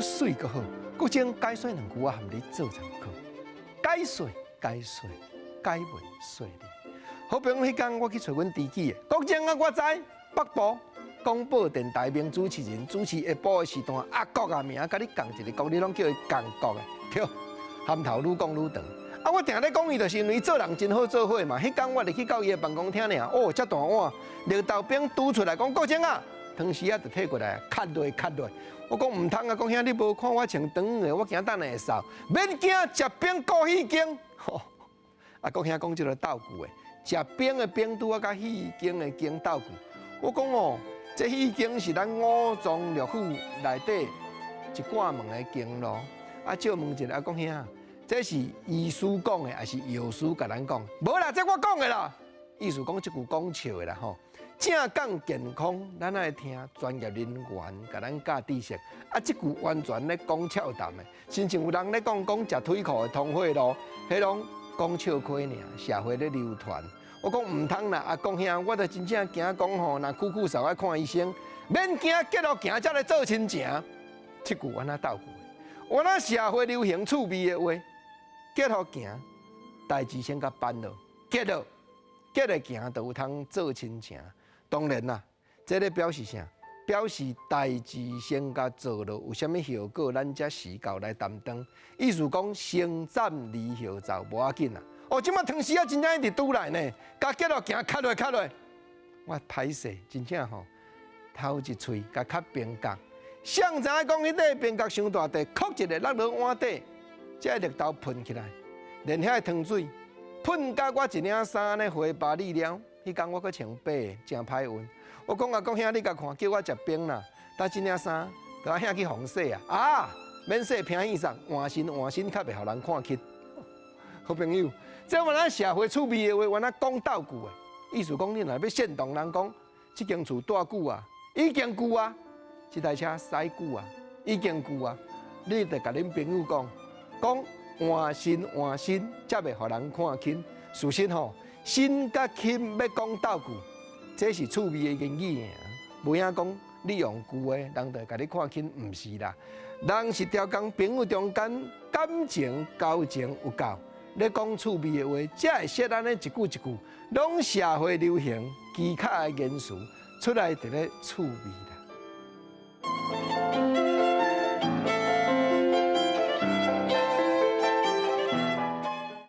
說媠閣好。國政解說兩句，我含你做參考。解說解說解問說理。好朋友，彼工我去揣阮知己的，國政啊，我知北部廣播電臺名主持人主持下晡的時段，阿國啊名佮你仝一个國，你攏叫伊仝國的，對，銜頭愈講愈長。啊，我定咧講伊，就是因為做人真好做伙嘛。彼工我入去到伊的辦公廳爾，哦，遮大碗綠豆餅拄出來，講國政啊，湯匙仔就提過來，崁落崁落。我講毋通啊，講兄你無看我穿長的，我驚等下會瘦。免驚，食冰顧戲經。啊，國兄講這個鬥句的，食冰的冰拄仔佮戲經的經鬥句。我講哦，這戲經是咱五臟六腑內底一掛門的經路。啊，借問一下阿國兄，這是醫師講的，抑是藥師共咱講？無啦，這我講的啦。意思講這句講笑的啦吼。正講健康，咱愛聽專業人員共咱教知識。啊，這句完全咧講俏談的，親像有人咧講講食腿褲會通血路，彼攏講笑虧爾，社會咧流傳。我講毋通啦，阿公兄，我著真正驚講吼，若久久嗽愛看醫生，免驚，結路行才來做親情。這句按怎鬥句？我那社會流行趣味的話，結予行，代誌先共辦落，結落，結會行就有通做親情。當然啦，這咧表示啥？表示代誌先共做落，有啥物後果，咱才時到來擔當。意思講，先斬而後奏，無要緊啦。哦，這擺湯匙仔真正一直拄來呢，共結路行，崁落崁落。我歹勢，真正吼，頭一喙共較冰角。誰知影講彼塊冰角傷大塊，哭一个落落碗底，這個綠豆噴起來，連遐個湯水噴甲我一領衫咧花巴裡了。彼工我閣穿白的，誠歹運。我講阿國兄，你共看，叫我食冰啦，但這領衫，著愛兄去予洗啊！啊，免洗偏彼送，換新換新，較袂予人看輕。好朋友，這原來社會趣味的話，原來講鬥句的，意思講你若欲煽動人講，這間厝蹛久啊，已經舊啊，這台車駛久啊，已經舊啊，你著共恁朋友講，講換新換新，才袂予人看輕。事實吼，新佮輕欲講鬥句，這是趣味的言語爾。無影講你用舊的，人就會共你看輕，毋是啦。人是調工朋友中間感情交情有夠，咧講趣味的話，才會說按呢一句一句，攏社會流行奇巧的言辭出來，佇咧趣味啦。